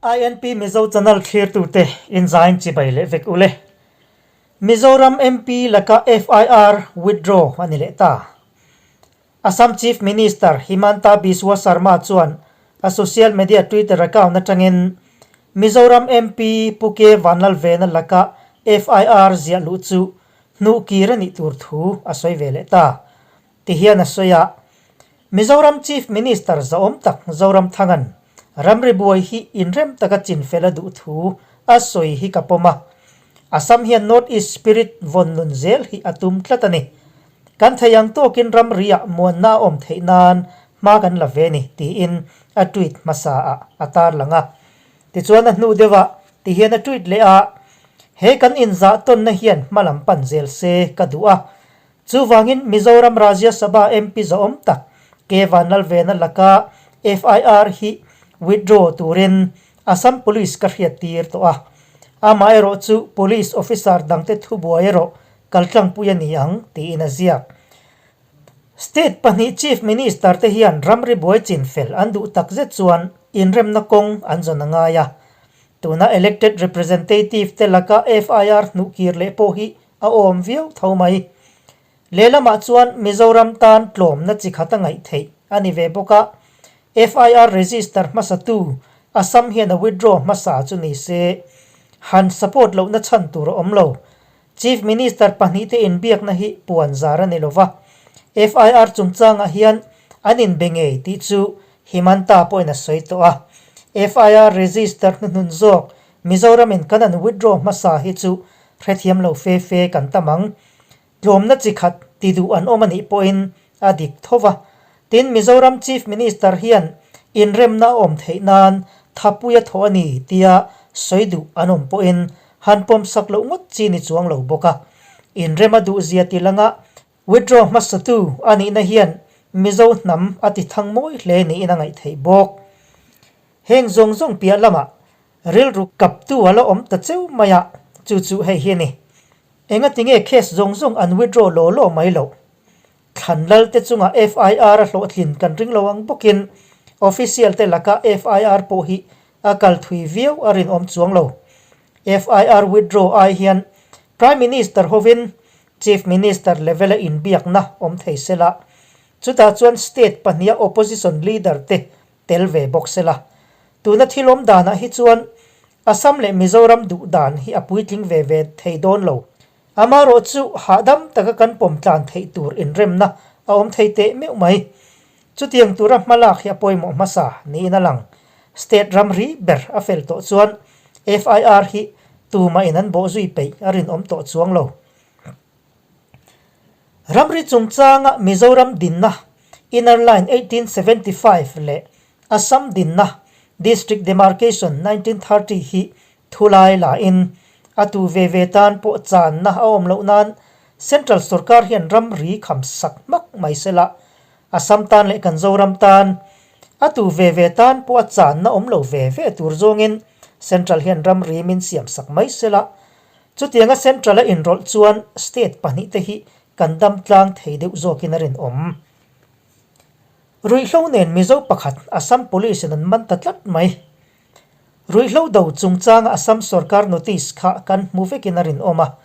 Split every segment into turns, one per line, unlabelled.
INP Mizo Channel thlirtute inzain chibai leh vek ule. Mizoram MP laka FIR withdraw a ni leh ta. Assam Chief Minister Himanta Biswa Sarma chuan a social media Twitter account atangin Mizoram MP Pu K Vanlalvena laka FIR ziah luh chu hnuh kir a nih tur thu a sawi ve leh ta. Ti hian a sawi a, Mizoram Chief Minister zahawm tak Zoramthanga'n ramri buai hi inrem taka chinfel a duh thu a sawi hi ka pawm a. Assam hian North East spirit vawn nun zel hi a tum tlat a ni. Kan thei ang tawkin ramriah muanna a awm theih nan hma kan la ve ni, tiin a tweet hmasa ah a tarlang a. Tichuan a hnu deuhah ti hian a tweet leh a, He kan inzah tawnna hian hma lam pan zel se ka duh a. Chuvangin Mizoram Rajya Sabha MP zahawm tak K Vanlalvena laka FIR hi withdraw turin Assam Police ka hriattir tawh a. Amaherawh chu Police officer dangte thubuai erawh kaltlangpui a ni ang tiin a ziak. State pahnih Chief Minister te hian ramri buai chinfel an duh takzet chuan inremna kawng an zawn a ngai a. Tuna elected representative te laka FIR hnuhkir leh pawh hi a awm viau tho mai. Lehlamah chuan Mizoram tan tlawmna chi khat a ngaih theih a ni ve bawk a, FIR register hmasatu Assam hian a withdraw hmasa chu ni se, han support lohna chhan tur a awm lo. Chief Minister pahnihte inbiakna hi puan zar a ni lo va, FIR chungchangah hian an inbe ngei tih chu Himanta pawhin a sawi tawh a. FIR register hnuhnun zawk Mizoramin kan an withdraw hmasa hi chu hrethiam lo fe fe kan tam ang. Tlawmna chi khat ti duh an awm a nih pawhin a dik tho va. Tin, Mizoram Chief Minister hian inremna a awm theih nan thapui a thawh a ni tia sawi duh an awm pawhin han pawmsak loh ngawt chi ni chuang lo bawk a. Inrem a duhzia ti langa withdraw hmasatu a nihna hian Mizo hnam a ti thang mawi hle niin a ngaih theih bawk. Heng zawng zawng piah lamah rilru kaptu a la awm ta cheu mai a, chu chu hei hi a ni. Engati nge case zawng zawng an withdraw law law mai loh? Thlan lal te chunga FIR a hlawhtlin kan ring lo ang bawkin official te laka FIR pawh hi a kal thui viau a rinawm chuang lo. FIR withdraw ai hian Prime Minister hovin Chief Minister level a inbiakna awm thei sela, chutah chuan state pahniha opposition leader te tel ve bawk sela. Tuna thil awm danah hi chuan Assam leh Mizoram duh dan hi a puitling ve ve thei dawn lo. Amaherawh chu hahdam taka kan pawm tlan theih tur inremna a awm thei teh meuh mai. Chutiang tura hmalak hi a pawimawh hmasa niin a lang. State ramri ber a fel tawh chuan FIR hi tumahin an bawhzui peih a rinawm tawh chuang lo. Ramri chungchanga Mizoram dinna Inner Line 1875 leh Assam dinna District Demarcation 1930 hi thulai lain a tu ve ve tan pawh channa a awm loh nan Central sorkar hian ramri kham sak hmak mai sela Assam tan leh kan Zoram tan a tu ve ve tan pawh a channa awm lo ve ve tur zawngin Central hian ramri min siam sak mai sela Chutianga Central a inrawlh chuan state pahnihte hi kan dam tlang thei deuh zawkin a rinawm. Ruihhlo nen Mizo pakhat Assam Police in an man ta tlat mai. Ruihhlo do chungchanga Assam sorkar notice kha kan hmu vekin a rinawm a.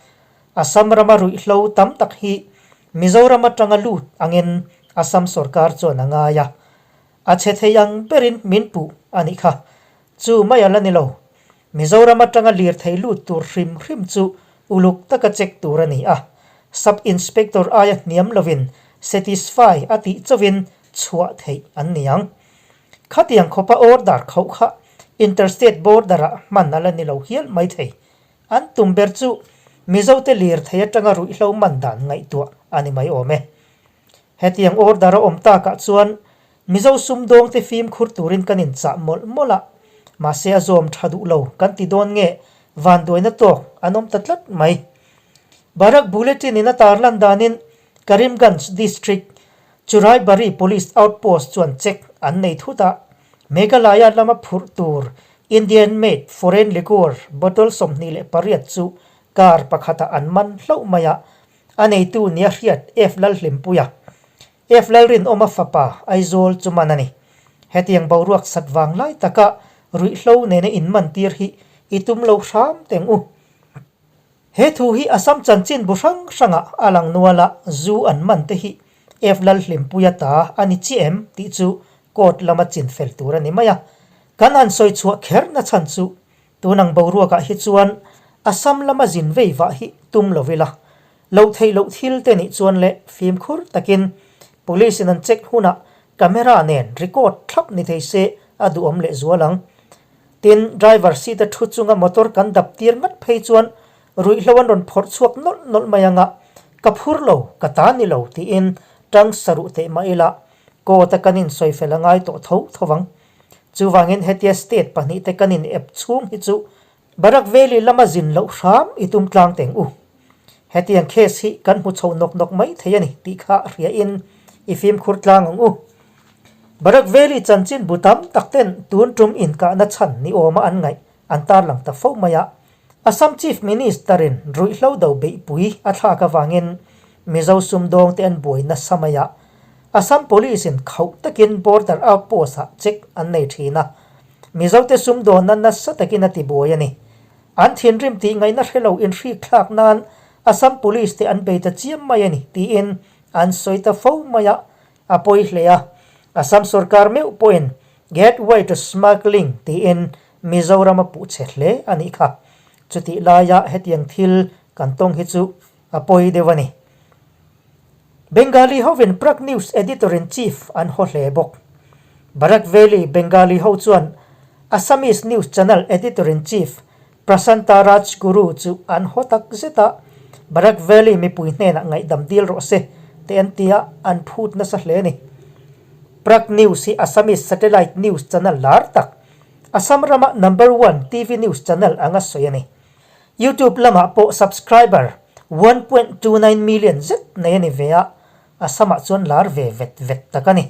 Assam rama ruihhlo tam tak hi Mizoram atanga lut angin Assam sorkar chuan a ngai a. A chhe thei ang berin min puh a nih kha. Chu mai a la ni lo. Mizoram atanga lirthei lut tur hrim hrim chu uluk taka check tur a ni a. Sub Inspector aia hniam lovin satisfy a tih chauhin chhuah theih an ni ang. Khatiang khawpa order khauh kha interstate border ah hman a la ni lo hial mai thei. An tum ber chu Mizote lirthei atanga ruihhlo man dan ngaihtuah a ni mai awm e. Hetiang order a awm takah chuan Mizo sumdawngte fimkhur turin kan inchah mawlh mawlh a, mahse a zawm tha duh lo kan ti dawn nge vanduaina tawk an awm ta tlat mai. Barak Bulletin in a tarlan danin Karimganj District Churaibari Police Outpost chuan check an nei thut a, Meghalaya lama phurh tur Indian made foreign liquor bottle 28 chu car pakhatah an man hlauh mai a, A neitu nia hriat F Lalhlimpuia, F Lalrinawma fapa Aizawl chu man a ni. Hetiang boruak sat vang lai taka Ruihhlo nena inmantir hi i tum lo hram teng u. He thu hi Assam chanchin bu hrang hrangah a lang nual a, zu an man te hi F Lalhlimpuia ta a ni chiah em tih chu court lama chin fel tur a ni mai a. Kan han sawi chhuah kher na chhan chu tun ang boruakah hi chuan Assam lama zin vei vah hi tum lo ila. Loh theih loh thil te nih chuan leh fimkhur takin police in an check hunah camera nen record thlap ni thei se a duhawm leh zual ang. Tin, driver seat a thu chunga motor kan dap tir ngat phei chuan ruihhlo an rawn phawrh chhuak nawlh nawlh mai anga, ka phur lo, ka ta ni lo tiin tang saruh teh mah ila court a kan insawi fel a ngai tawh tho tho vang. Chuvangin hetia state pahnihte kan in ep chhung hi chu Barak Valley lama zin loh hram i tum tlang teng u. Hetiang case hi kan hmu chho nawk nawk mai thei a ni tih kha hriain i fimkhur tlang ang u. Barak Valley chanchin bu tam tak ten tun tum inkahna chhan ni awma an ngaih an tarlang ta fo mai a. Assam Chief Minister-in ruihhlo do beihpui a thlak avangin Mizo sumdawngte an buai nasa mai a. Assam Police-in khauh takin border outpost-ah check an nei thin a. Mizote sumdawnna nasa takin a tibuai a ni. An thinrim tih ngaihna hre lo inhrik thlak nan Assam Police te an bei ta chiam mai a ni tiin an sawi ta fo mai a, a pawi hle a. Assam sorkar meuh pawhin Gateway to Smuggling tiin Mizoram a puh che hle a nih kha. Chutih laia hetiang thil kan tawng hi chu a pawi deuh a ni. Bengali hovin Prag News Editor-in-Chief an haw hle bawk. Barak Valley Bengali ho chuan Assamese News Channel Editor-in-Chief Prasanta Rajguru chu an haw tak zet a, Barak Valley mipui hnenah ngaihdam dil rawh se tih an ti a, an phut nasa hle a ni. Prag News hi Assamese Satellite News Channel lar tak, Assam rama number one TV News Channel anga sawi a ni. YouTube lamah pawh subscriber 1.29 million zet nei a ni ve a, a samah chuan lar ve vet vet tak a ni.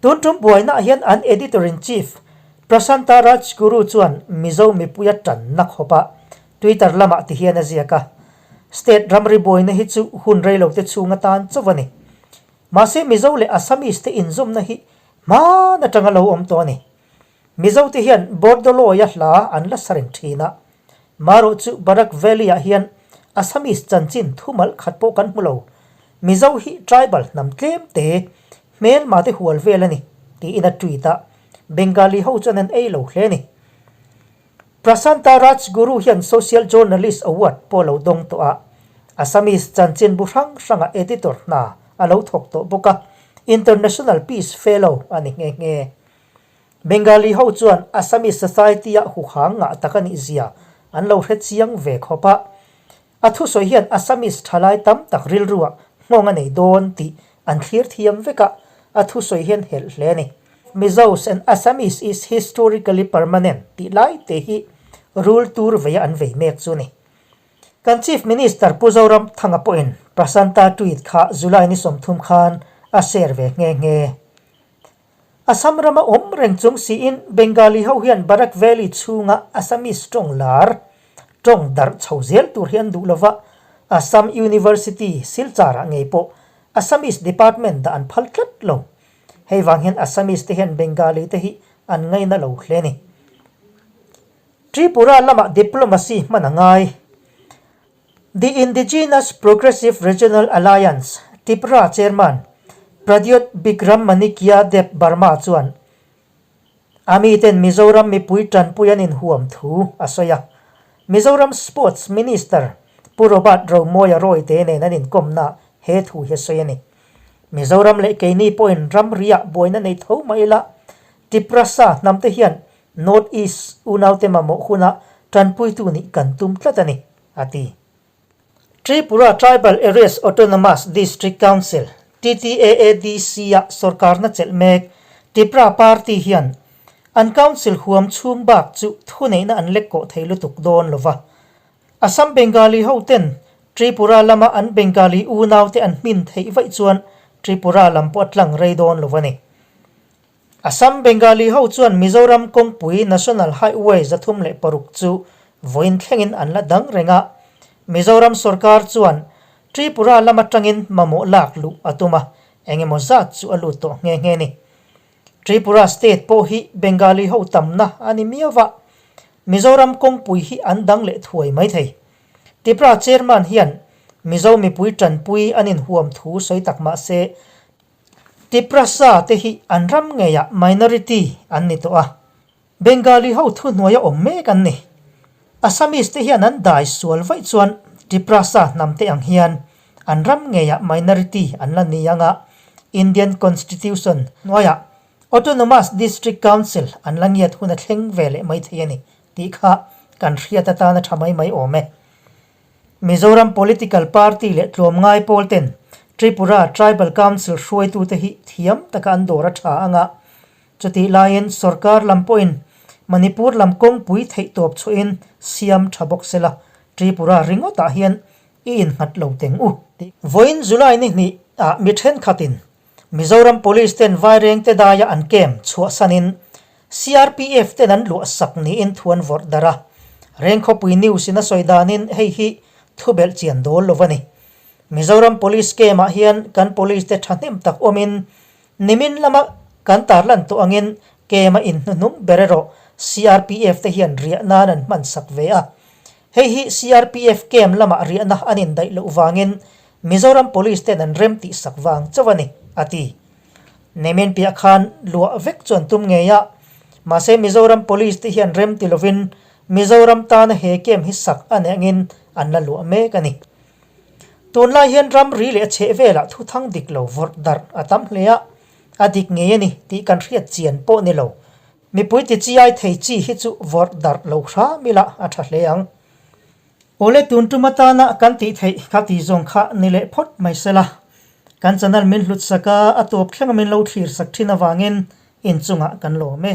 Tun tum buainaah hian an editor-in-chief Prasanta Rajguru chuan Mizo mipuia tanna khawpa Twitter lamah ti hian a ziak a, State ramri buaina hi chu hun reilote chhung atan chauh a ni. Mahse Mizo leh Assamese te inzawmna hi hmaan atanga lo awm tawh a ni. Mizote hian Bordoloi-a hla an la sa reng thin a, marawh chu Barak Valley-ah hian Assamese chanchin thumal khat pawh kan hmu lo. Mizo hi tribal hnam tlem te, hmelma te hual vel a ni, tiin a tweet a, Bengali ho chuan an ei lo hle a ni. Prasanta Rajguru hian Social Journalist Award pawh a lo dawng tawh a, Assamese chanchinbu hrang hranga editor hna a lo thawk tawh bawk a, International Peace Fellow a ni nghe nghe. Bengali ho chuan Assamese society-a huhang ngah tak a nih zia an lo hre chiang ve khawp a. A thusawi hian Assamese thalai tam tak rilruah nghawng a nei dawn tih an thlir thiam vek a, a thusawi hian helh hle a ni. Mizos and Assamese is historically permanent tih lai te hi rul tur veia an vei mek chu a ni. Kan Chief Minister Pu Zoramthanga pawhin Prasanta tweet kha July ni 30 khan a share ve nghe nghe. Assam rama awm reng chung siin Bengali ho hian Barak Valley chhunga Assamese tawng lar, tawng darh chho zel tur hi an duh lova, Assam University Silchar-ah ngei pawh Assamese department dah an phal tlat lo. Hei vang hian Assamese te hian Bengali te hi an ngaina lo hle a ni. Tripura lamah diplomacy hman a ngai. The Indigenous Progressive Regional Alliance, TIPRA, Chairman Pradyot Bikram Manikya Deb Barma chuan a miten Mizoram mipui tanpui an inhuam thu a sawi a. Mizoram Sports Minister Pu Robert Romawia Rawite nen an inkawmna he thu hi a sawi a ni. Mizoram leh keini pawhin ramriah buaina nei tho mah ila TIPRA-sa hnamte hian North East unaute mamawh huna tanpuitu nih kan tum tlat a ni, a ti. Tripura Tribal Areas Autonomous District Council, TTAADC, a sorkarna chelh mek Tipra Party hian an council huam chhung bak chu thuneihna an lek kawh thei lutuk dawn lo va. Assam Bengali hoten Tripura lama an Bengali unaute an hmin theih vaih chuan Tripura lam pawh a tlang rei dawn lo a ni. Assam Bengali ho chuan Mizoram kawngpui National Highway 306 chu vawiin thlengin an la dang reng a, Mizoram sorkar chuan Tripura lam atangin mamawh lak luh a tum a, engemaw zat chu a lut tawh nghe nghe ni. Tripura state pawh hi Bengali ho tamna a ni miau va, Mizoram kawngpui hi an dang leh thuai mai thei. Tipra chairman hian Mizo mipui tanpui an inhuam thu sawi tak mah se, Tiprasa te hi an ram ngeiah minority an ni tawh a, Bengali ho thuhnuaia awm mek an ni. Assamese te hian an dai sual vaih chuan Tiprasa hnam te ang hian an ram ngeiah minority an la ni ang a, Indian Constitution hnuaiah Autonomous District Council an la ngiat hun a thleng ve leh mai thei a ni tih kha kan hriat atana tha mai mai awm e. Mizoram political party leh tlawmngai pawl ten Tripura Tribal Council hruaitute hi thiam taka an dawr a tha ang a, Chutih laiin sorkar lam pawhin Manipur lam kawngpui theihtawp chhuahin siam tha bawk se la, Tripura ringawtah hian i innghat lo teng u tih. Vawiin July ni hnih ah mi thenkhatin Mizoram Police ten Vairengte daia an kem chhuahsanin CRPF ten an luah sak niin thu an vawrh darh a. Rengkhawpui News in a sawi danin hei hi thubelh chian dawl lo a ni. Mizoram Police camp ah hian kan Police te thahnem tak awmin Nimin lama kan tarlan tawh angin kem a inhnuhnung ber erawh CRPF te hian riah nan an hman sak ve a. Hei hi CRPF kem lamah riahna an indaih loh vangin Mizoram Police ten an rem tih sak vang chauh a ni, a ti. Nimin piah khan luah vek chu an tum ngei a, mahse Mizoram Police te hian rem ti lovin Mizoram tana he kem hi sak a nih angin an la luah mek a ni. Tunlai hian ramri leh a chheh velah thuthang dik lo vawrh darh a tam hle a, a dik ngei a ni tih kan hriat chian pawh ni lo. Mipui ti chiai thei chi hi chu vawrh darh lo hram ila a tha hle ang. Awle tun tum atana kan tih theih kha ti zawng kha ni leh phawt mai sela. Kan channel min hlut sak a, a tawp thleng a min lo thlir sak thin avangin inchungah kan lawm e.